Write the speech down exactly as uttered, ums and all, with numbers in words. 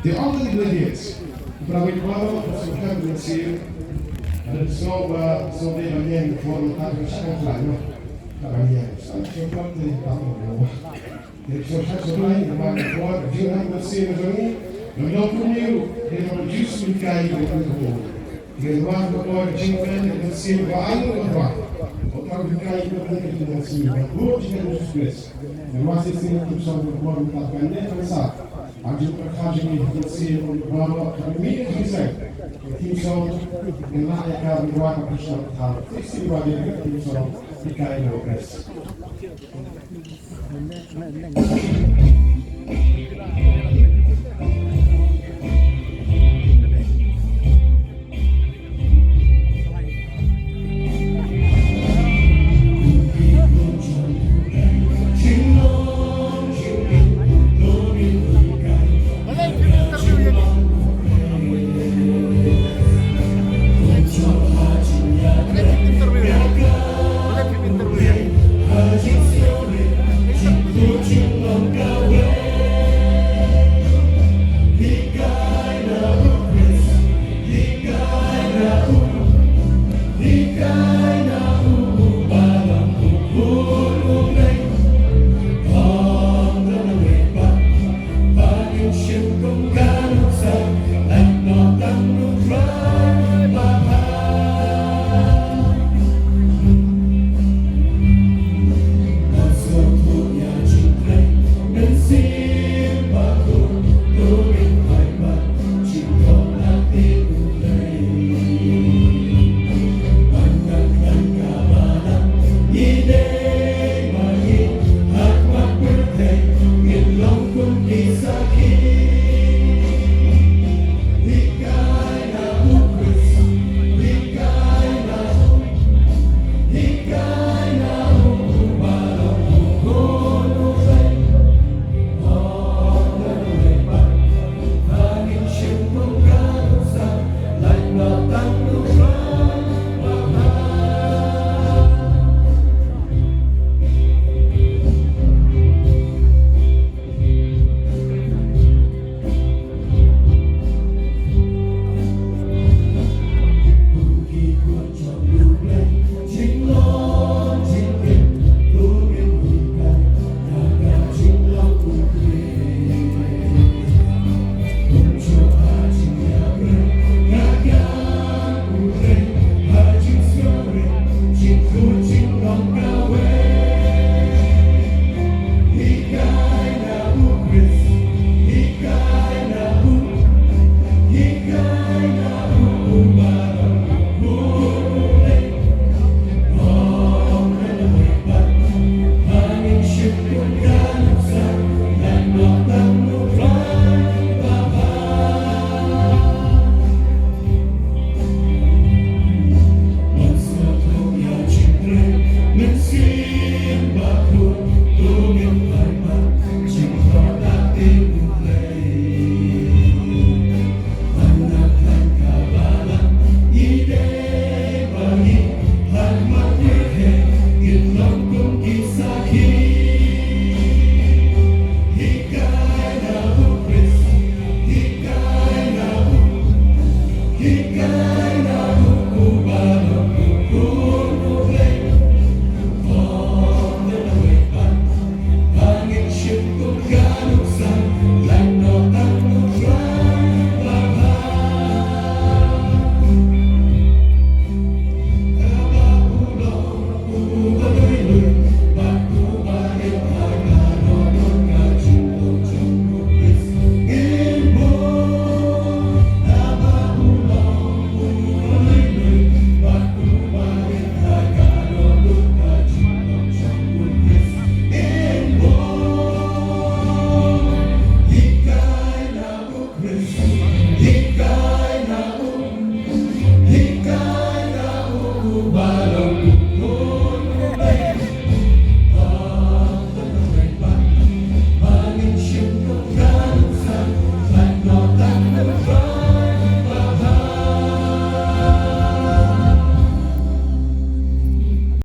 Te ong ka dei dei. Para wei para wa sngewthuh ka mynsiem. Ada sngewbha sngewbha ban ïeng before mynta ka shaka khlaiñ noh. Ka ban ïeng. Sa sngewthuh te tam mo. Te sngewthuh sngewthuh ka ban before ka jingïeng mynsiem jong ngi. Ngi ïoh kumne ruh dei ban reduce mynsiem ka jingïeng. Ngi wan ka por jingkren ka mynsiem ba ai ka por. Ka por jingkren ka mynsiem ba buh jingkren Jisu Khrist. Ngi wan shisien ki song ka por mynta ka ne kan sa. Ang jingkren ka jingkren ka mynsiem ba ba ka mi ka jingkren. Ki song ngi la ya ka wan ka song ka. Shisien ba jingkren ki song ki kai no Khrist.